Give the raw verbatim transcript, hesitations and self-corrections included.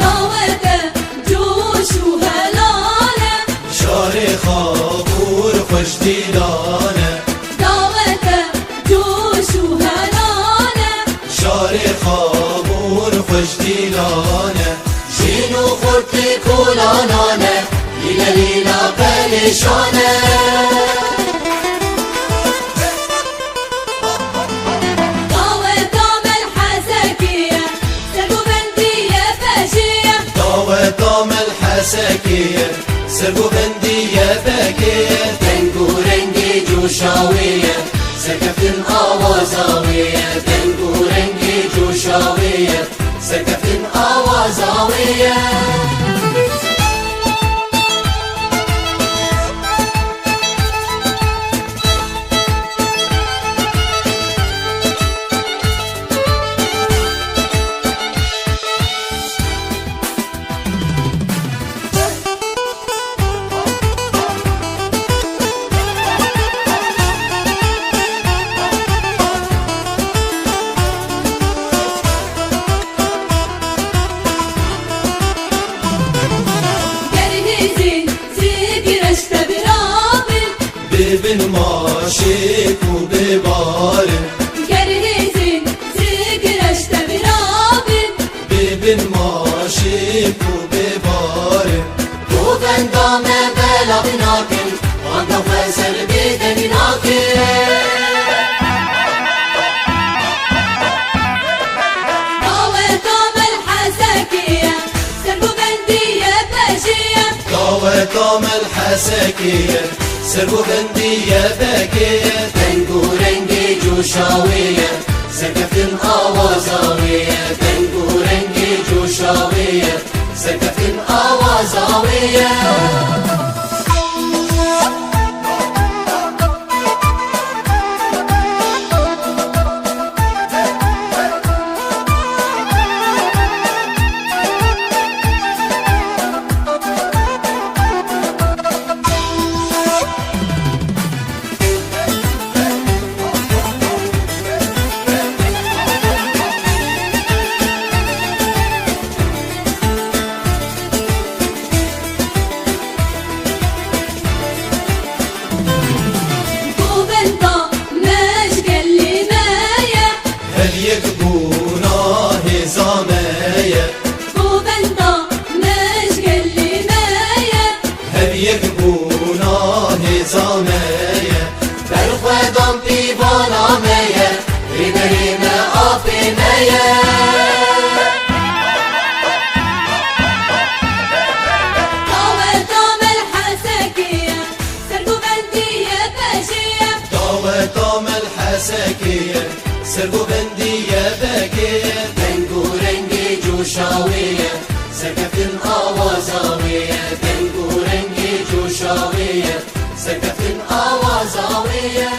Dawete coş û helal e. Şarê Xabûr xweş dîlan e. Dawete coş û helal e. Şarê Xabûr xweş dîlan e. Jîn û xurtî kolanan e. Lîle lîla perîşan e. Daweta Melhesekê ye, sergovendî ye pejê ye. Daweta Melhesekê ye, sergovendî ye pekê ye. Deng û rengê coşa wê ye, serkeftin awaza wê ye. Deng û rengê coşa wê ye, serkeftin awaza wê ye. Ger hêzên zikreş te birabin. Bibin maşêk û bêbarin. Ger hêzên zikreş te birabin. Bibin maşêk û bêbarin. Govenda me bela binakin, wanda xwe ser bê dengî nakin. Daweta Melhesekê ye, sergovendî ye pejê ye. Daweta Melhesekê ye, sergovendî ye pekê ye. Deng û rengê coşa wê ye, serkeftin awaza wê ye. Deng û rengê coşa wê ye, serkeftin awaza wê ye. Govenda me ji gelê me ye. Her yek bûna hêza me ye. Govenda me ji gelê me ye. Her yek bûna hêza me ye. Berxwedan pîvana me ye. Rêberê me apê me ye. Daweta Melhesekê ye, sergovendî ye pejê ye. Daweta Melhesekê ye, sergovendî ye pekê ye. Deng û rengê coşa wê ye, serkeftin awaza wê ye. Deng û rengê coşa wê ye, serkeftin awaza wê ye.